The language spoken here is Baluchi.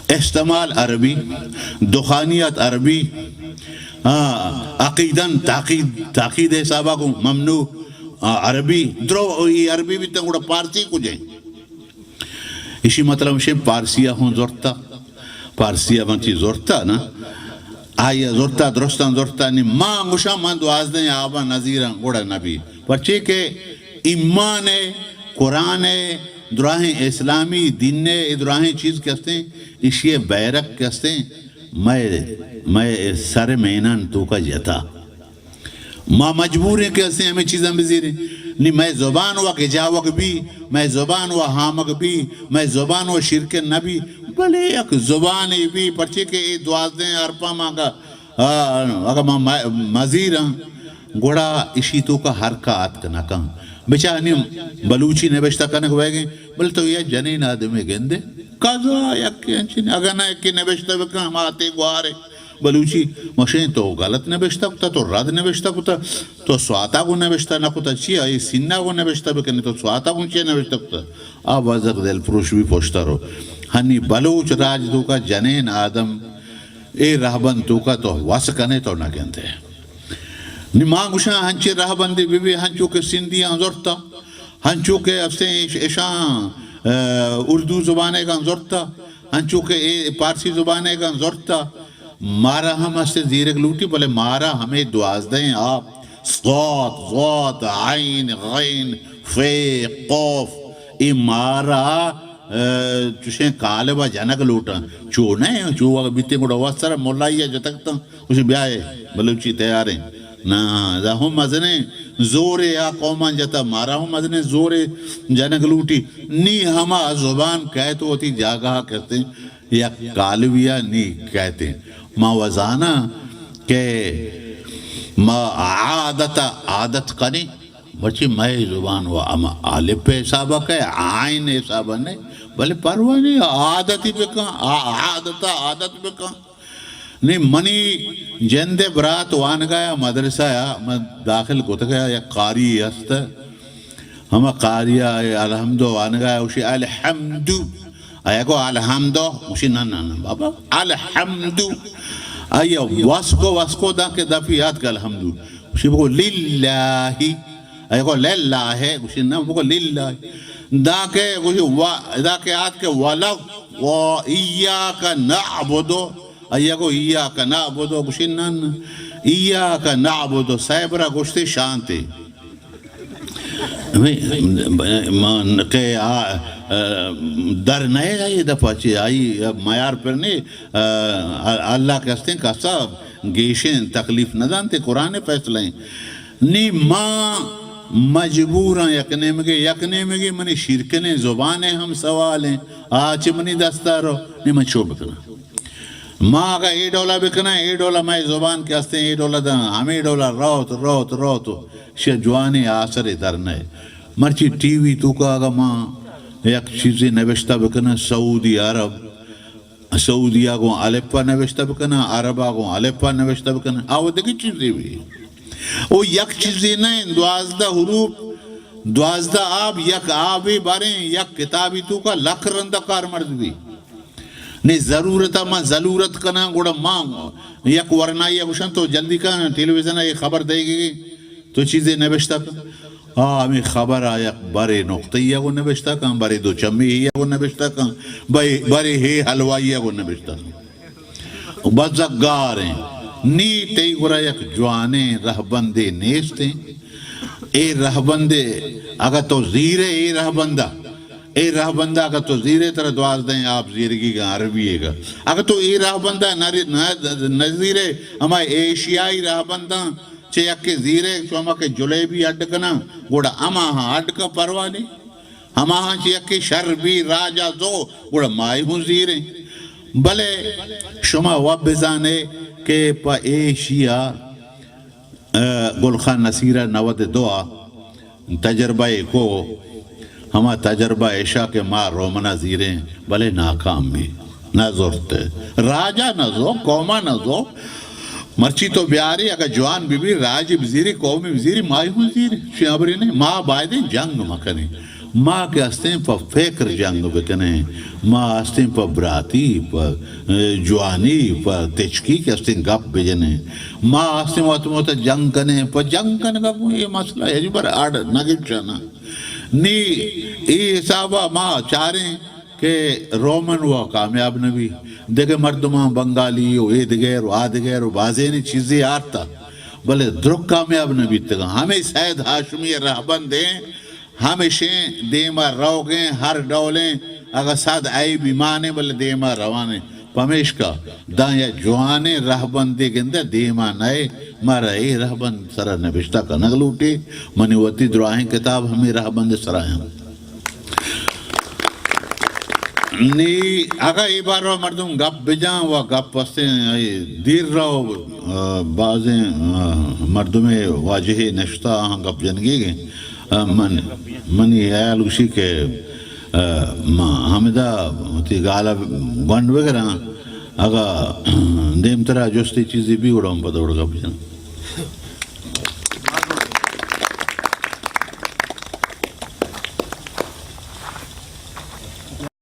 استعمال عربی، دخانیات عربی، آ، عقیدن تاکید، تاکید حسابا گوں ممنوع، آ، عربی، درو ای عربی بیتن گڑا پارسی کجیں؟ ایشی مطلب شے پارسیا ہوں زرتا، پارسیا من چی زرتا نا، آیا زرتا، درستان زرتا نی، ما گوشاں من دوازدہیں آباں نزیراں گڑا نبی۔ پرچے کہ ایمان ء، قرآن ء، دراہیں اسلامی دین ء، اے دراہیں چیز کہ استیں، ایشی ء بیرک کہ استیں، مئے، مئے سر مینان توکا جتا۔ ما مجبوریں کہ استیں ہمے چیزاں بزیریں۔ نی مئے زبان و گجاوگ بی، مئے زبان و ہامگ بی، مئے زبان و شیرکن نہ بی، بلے یک زبانے بی، پرچے کہ اے دوازدہیں حرفاں ما گا آ، اگاں ما م-، مزیراں، گڑا اشی توکا ہرکا آتک نہ کن۔ بچا نی بلوچی نبشتہ کنگ بئیگیں، بلے تو یا جنین آدمے گندے، کزا یکے انچین، اگاں نہ یکے نبشتہ بکن، ہما تے گوارے بلوچی مشین تو غلط نبشتہ کتا، تو رد نبشتہ کتا، تو سواتا گوں نبشتہ نہ کتا، چیا اے سینا گوں نبشتہ بکنے، تو سواتا گوں چیا نبشتہ کتا؟ آ بزگ دل پروش بی پشترو۔ ہنی بلوچ راج توکا جنین آدم اے رہبند توکا تو وس کنے تو نہ گندے۔ نی ما گوشاں ہنچے رہبندے بہ بی ہنچو کہ سندھیاں زرتا، ہنچو کہ استیں اش-، اشاں، ا، اردو زبانیگاں زرتا، ہنچو کہ اے پارسی زبانیگاں زرتا، مارا ہم استیں زیرگ لوٹی، بلے مارا ہمے دوازدہیں آپ صاد، ضاد، عین، غین، فے، قاف، اے مارا ا، چوشیں کالب ء جنگ لوٹاں۔ چو نہ، چو اگہ بیتیں گڑا وت سر ملائی ء جتگ تاں، گوشی بیائے بلوچی تیاریں۔ نہ، ادا ہم مزنیں زورے آ قوماں جتا، مارا ہم مزنیں زورے جنگ لوٹی۔ نی ہما زبان کئیت وتی جاگہ ء کستیں یک کالبی ء نی کئیتیں۔ ما و زاناں کہ ما عادت ء عادت کنیں۔ مرچی مئے زبان و ہما الف ء حساب ء کئے، عین ء حساب ء نئے، بلے پرواہ نئے، عادتی بکن، آ-، عادت ء عادت بکن۔ نی منی جند ء برات وانگا یا مدرسہ یا من داخل کتگ ء یک قاری است، ہما قاری ء الحمد وانگا یا، اوشی الحمد۔ آیا گو الحمد؟ گوشی، نہ، نہ، نہ، بابا، الحمد۔ آیا واسکو، واسکو داں کہ دپی آتک الحمد۔ گوشی، بگو للہ۔ آیا گو للہ۔ گوشی، نہ، بگو للہ۔ داں کہ گوشی، وا-، داں کہ آتک ولو، و ایاک نعبد۔ آیا گو ایاک نعبد۔ گوشی، نہ، نہ۔ ایاک نعبد۔ سیبرا گوشتے شانتے۔ ہمے ما کہ آ، آ، در نئے آئی دپا چی آئی میار پر نے، آ، اللہ کہ ہستیں کسا گیشیں تکلیف نہ دانتے، قرآن فیصلہ ہیں۔ نی ما مجبوراں یک نیمگے، یک نیمگے منی شیرکنیں زبانیں ہم سوال ہیں، آ چہ منی دستا رو، نی من چو بکناں۔ ما اگاں اے ڈولا بکناں، اے ڈولا مئے زبان کہ ہستیں، اے ڈولا داں، ہمے ڈولا روت، روت، روت، شہ جوانیں آسرے در نئے۔ مرچی ٹی وی توکا اگاں ما یک چیزے نبشتہ بکناں، سعودی عرب، سعودیا گوں الفا نبشتہ بکناں، عربا گوں الفا نبشتہ بکناں، آ و دگہ چیزے بی۔ او یک چیزے نہ انت، دوازدہ حروف، دوازدہ آب، یک آبے باریں، یک کتابی توکا لکھ رندا کارمرز بی۔ نی ضرورت ء ما ضلورت کناں، گڑا ما یک ورنائی ء گوشاں، تو جلدی کن، ٹیلی ویژن ء اے خبر دئیگی، تو چیزے نبشتہ کن۔ آ ہمے خبر ء یک برے نقطہ ء گوں نبشتہ کن، برے دو چمی ء گوں نبشتہ کن، برے، برے ہے حلوائی ء گوں نبشتہ کن۔ بزگ گار ایں۔ نی تئی گورا یک جوانیں رہبندے نیست ایں۔ اے رہبندے اگہ تو زیرے اے رہبندا، اے رہبندا اگہ تو زیرے ترا دوازدہیں آپ زیرگی گا عربی گا۔ اگہ تو اے رہبندا نہ، نہ، نہ زیرے ہما ایشیائی رہبنداں چہ یکے زیرے، چو ہما کہ جلیبی اڈ کناں، گڑا ہماہاں اڈ کن پرواہ نی۔ ہماہاں چہ یکے شر بی راجا زو، گڑا مائی ہوں زیریں۔ بلے شما وت بزانے کہ پہ ایشیا، ء، گل خان نصیر ء نود دو ء تجربہ ء کو، ہما تجربہ ایشا کہ ما رومنا زیریں، بلے ناکام بی، نہ زرت۔ راجا نہ زو، قوما نہ زو۔ مرچی تو بیاری، اگہ جوان بی بی، راجی بزیری، قومی بزیری، مائی ہوں زیری۔ شی ہبری نے، ما بایدیں جنگ مکنیں۔ ما کہ ہستیں پہ فکر جنگ بکنیں، ما ہستیں پہ براتی، پہ، اے، جوانی، پہ تچکی کہ ہستیں گپ بجنیں۔ ما ہستیں وت مت جنگ کنیں، پہ جنگ کنگا گوں اے مسئلہ ہچبر اڈ نہ گچنا۔ نی اے حسابا ما چاریں کہ رومن وا کامیاب نہ بی، دگہ مردماں بنگالی و اے دگہ و آ دگہ و بازینی چیزے آرتا، بلے درک کامیاب نہ بیتگاں۔ ہمے سید ہاشمی رہبندیں، ہمشیں دیما روگیں ہر ڈولیں، اگہ صد عیبی مانیں بلے دیما روانیں۔ پمیشکا داں یا جوانیں رہبندے گندہ دیما نئے، مارا اے رہبند سرا نبشتہ کنگ لوٹی۔ منی وتی دراہیں کتاب ہمے رہبند سرا ہیں۔ نی اگہ اے باروا مردم گپ بجاں و گپ استیں، اے دیر رو، آ، بازیں، آ، مردمے واجہے نشتہ آہاں گپ جنگیگیں۔ آ، من، منی ہیال گوشی کہ، آ، ما ہمدا وتی گالہ گونڈ بگراں، اگہ دیمترا جستی چیزی بی گڑا ہم پدا گڑا گپ جناں۔